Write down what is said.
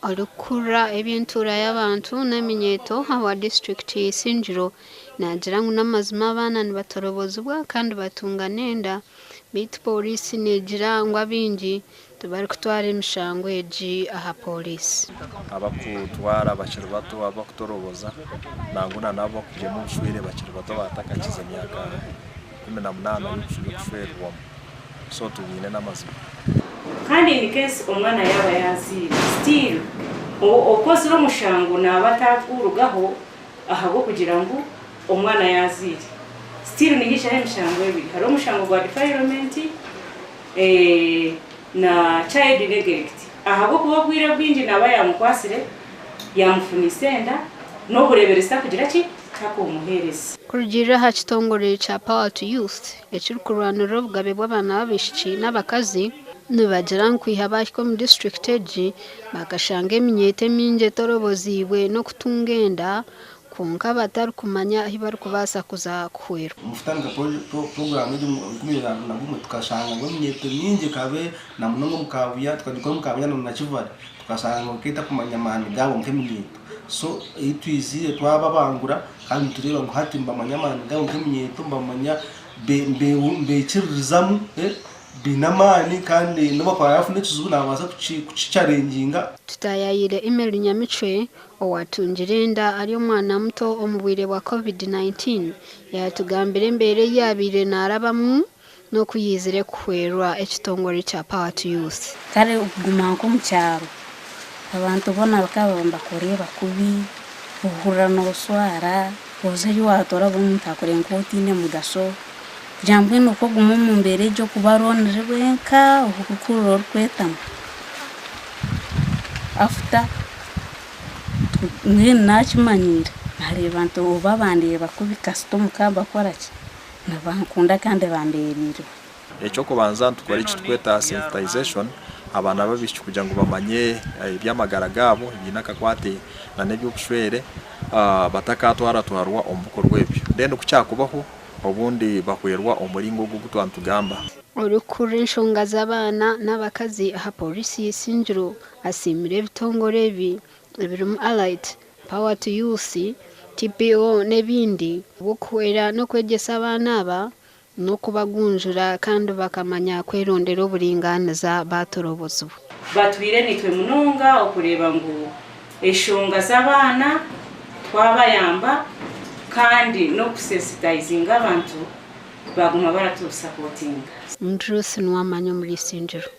Orikukurira eby'entuura y'abantu n'eminyeeto ahabwa disiturikiti ya Isingiro naagira ngu n'amazima abaana nibatorobozibwa kandi batunga n'enda beitu pooriisi neegira ngu abaingi tibarikutwara emishango egi aha pooriisi. Abakutwara bakiri bato abakutoroboza nangwa na n'abu bakugyema obushwere bakiri bato batakakize myaka 18 y'okushwerwamu so tubiine n'amazima. Kandi in case omwana yaaba yaazaire still okozire omushango naaba atakurugaho ahabw'okugira ngu omwana yaazaire. Still nihaijaho emishango ebiri, hariho omushango gwa defilement na child neglect ahabw'okuba obwire obwingi naaba yaamukwatsire yaamufunisa enda n'obureeberezi takugira ki? Takumuheereza. Kurugiirira aha kitongore kya Power to Youth ekirikurwanirira obugabe bw'abaana b'abaishiki n'abakazi, nibagira ngu kwiha baahika omu disiturikiti egi bakashanga eminyeeto emingi etoroboziibwe n'okutunga enda kwonka batarikumanya ahu barikubaasa kuza kuhwerwa. Omu kutandika puroguraamu egi omu 2021 tukashanga ngu eminyeeto mingi ekaba na munonga omu Kabuya, tukagikora omu Kabuya na Nakivale, tukashanga ngu ekaba etakumanya amaani gaabo nk'eminyeeto. So ei twizire twababangura kandi nitureeba ngu hati nibamanya amaani gaabo nk'eminyeeto, nibamanya nibeikiririzamu, baine amaani kandi n'obu akuba yaafuna ekizibu naabaasa kukikyarenginga. Tutaayaayire Emily Nyamicwe owaatungire enda ari omwana muto omu bwire bwa Covid 19, yaatugambira embeera ei yaabaire naarabamu n'oku yaizire kuhwerwa ekitongore kya Power to Youth. Kare okuguma nk'omu kyaro, abantu boona bakaba nibakureeba kubi, ohurira nooswara, oza ahi waatoora buri omuntu akureeba nk'otaine mugasho, kugira mbwenu ku oguma omu mbeera egyo okuba aroonire wenka orikuhurira orikwetamwa. After mbwenu naakimanyiire, naareeba nti oba bandeeba kubi kasita omuka mbakora ki? Nibankunda kandi bambeereirwe. Eky'okubanza nitukora eki turikweta sensitization, abaana b'abaishiki kugira ngu bamanye eby'amagara gaabo ebiine akakwate n'eby'obushwere batakatwaratwarwa omu bikorwa ebyo. Then ku kyakubaho obundi bahwerwa omu muringo ogu ogu twaba nitugamba. Orikukurira enshonga z'abaana n'abakazi aha Pooriisi y'Isingiro asiimire ebitongore ebi ebirimu Alight, Power to Youth, TPO n'ebindi ahabw'okuhwera n'okwegyesa abaana aba n'okubagunjura kandi bakamanya kwerondera oburingaaniza baatorobozibwa. Batwire naitwe munonga okureeba ngu eshonga z'abaana twabayamba kandi n'okusensitayizinga abantu baaguma baratusapotinga. Ndi Ruth Nuwamanya omuri Isingiro.